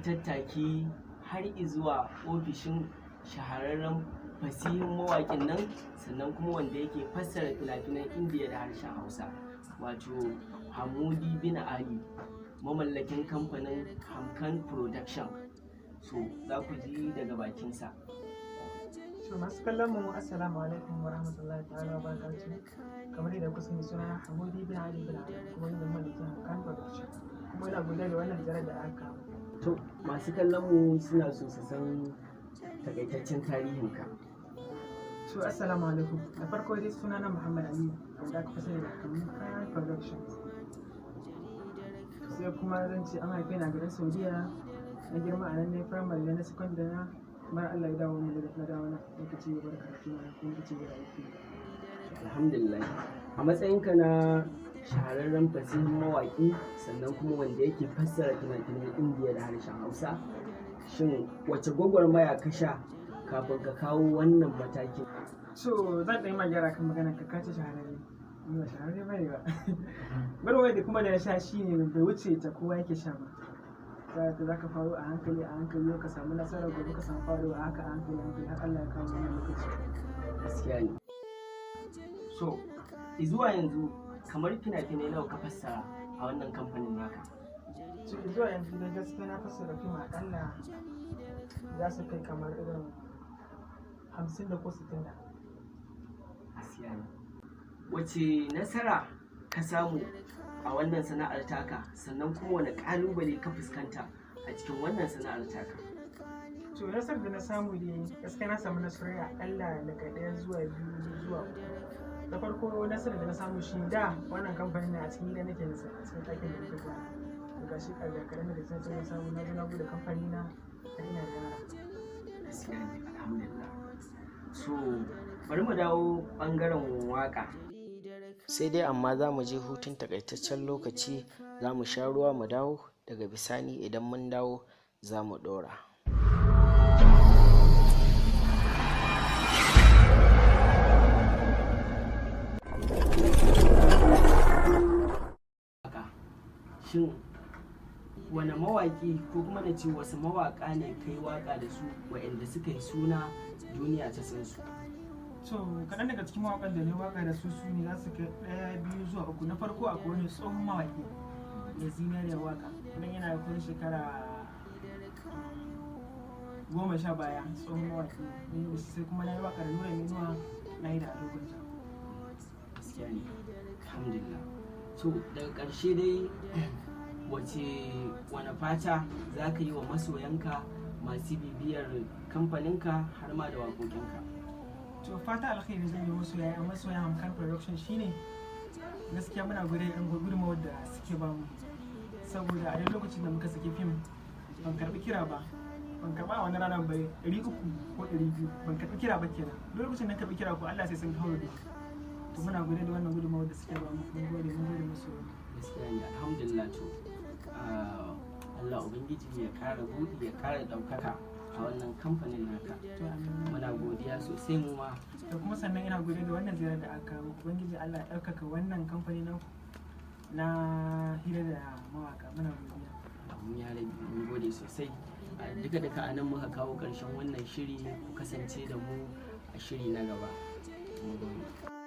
yi tattaki har izuwa ofishin shahararren fasihin mawaƙin nan, sannan kuma wanda yake fassara fina-finan Indiya da harshen Hausa, wato Hamudi bin Ali, mamallakin kamfanin Hamkan Production. So za ku ji daga bakinsa. So masu kallon mu, assalamu alaikum wa rahmatullahi ta'ala wa barakatuh. Kamar yadda kuka sani, suna Hamudi bin Ali bin Ali, kuma ni ne mamallakin Hamkan Production. Kuma ina godiya da wannan ziyarar da aka kawo. To, masu kallon mu suna so su san takaitaccen tarihinka. So assalamu alaikum. Da farko dai suna na Muhammad Ali, wanda aka fi sani da Hamkan Production. Sai kuma zan ce an haife ni a garin Saudiya, na girma a nan, ne primary na secondary na, mara Allah ya dawo mu da na dawo na muka ci gaba da karatu na kuma muka ci gaba da aiki. Alhamdulillah. A matsayinka na shahararren fasihin mawaƙi, sannan kuma wanda yake fassara fina-finan Indiya da harshen Hausa, shin wace gwagwarmaya ka sha kafin ka kawo wannan matakin? So zan ɗan yi ma gyara kan maganar ka, kace shahararre. Ni ba shahararre bane ba. Gwagwarmayar da kuma da na sha shine bai wuce ta kowa yake sha ba. Za ka faro a hankali a hankali, yau ka samu nasara, gobe ka samu faruwa, haka a hankali a hankali har Allah ya kawo wannan lokaci. Gaskiya ne. So, zuwa yanzu kamar fina-finai nawa ka fassara a wannan kamfanin naka? So zuwa yanzu dai gaskiya na fassara fim aƙalla za su kai kamar irin 50 da ko 60 da. Gaskiya ne. Wace nasara ka samu a wannan sana'ar taka, sannan kuma wane ƙalubale ka fuskanta a cikin wannan sana'ar taka? To, nasarar da na samu dai gaskiya na samu nasarori aƙalla daga ɗaya zuwa biyu zuwa uku. Da farko, nasarar da na samu shi da wannan kamfanin na a cikin gida nake yin sa, a cikin ɗakin da nake kwana. To gashi ga kaɗan daga cikin na samu na zo na buɗe kamfani na har ina da yara. Gaskiya ne, alhamdulillah. So bari mu dawo ɓangaren waƙa. Sai dai amma za mu je hutun takaitaccen lokaci, za mu sha ruwa mu dawo, daga bisani idan mun dawo za mu ɗora. Shin wane mawaƙi, ko kuma na ce wasu mawaƙa ne kai waƙa da su waɗanda suka yi suna duniya ta san su? So kaɗan daga cikin mawaƙan da na waƙa da su, su ne za su kai ɗaya, biyu zuwa uku. Na farko, akwai wani tsohon mawaƙi mai zinariyar waƙa. Wannan yana kusan shekara 10 baya, tsohon mawaƙi ne. Sai kuma na yi waƙa da Nura Inuwa, na yi da Ado Gwanja. Gaskiya ne, alhamdulillah. So daga ƙarshe dai, wane fata za ka yi wa masoyanka masu bibiyar kamfaninka har ma da waƙoƙinka? To, fata alkhairi zan yi masoya Hamkan Production shine gaskiya muna gode irin gudunmawar da suke ba mu, saboda a duk lokacin da muka saki fim ban karbi kira ba, ban karba a wani ranar bai 300 ko 200, ban karbi kira ba kenan. Duk lokacin da karbi kira ko Allah sai sun kawo. To muna gode da wannan gudunmawar da suke ba mu. Mun gode, mun gode musu. Gaskiya ne, alhamdulillah. To Allah Ubangiji ya ƙara buɗi, ya ƙara ɗaukaka a wannan kamfanin naka. To amin. Muna godiya sosai mu ma. Da kuma sannan ina gode da wannan ziyarar da aka kawo. Ubangiji Allah ya ɗaukaka wannan kamfani na na hira da mawaka. Muna godiya. Amin ya rabbi, mun gode sosai. Duka duka a nan muka kawo ƙarshen wannan shiri. Ku kasance da mu a shiri na gaba. Mun gode.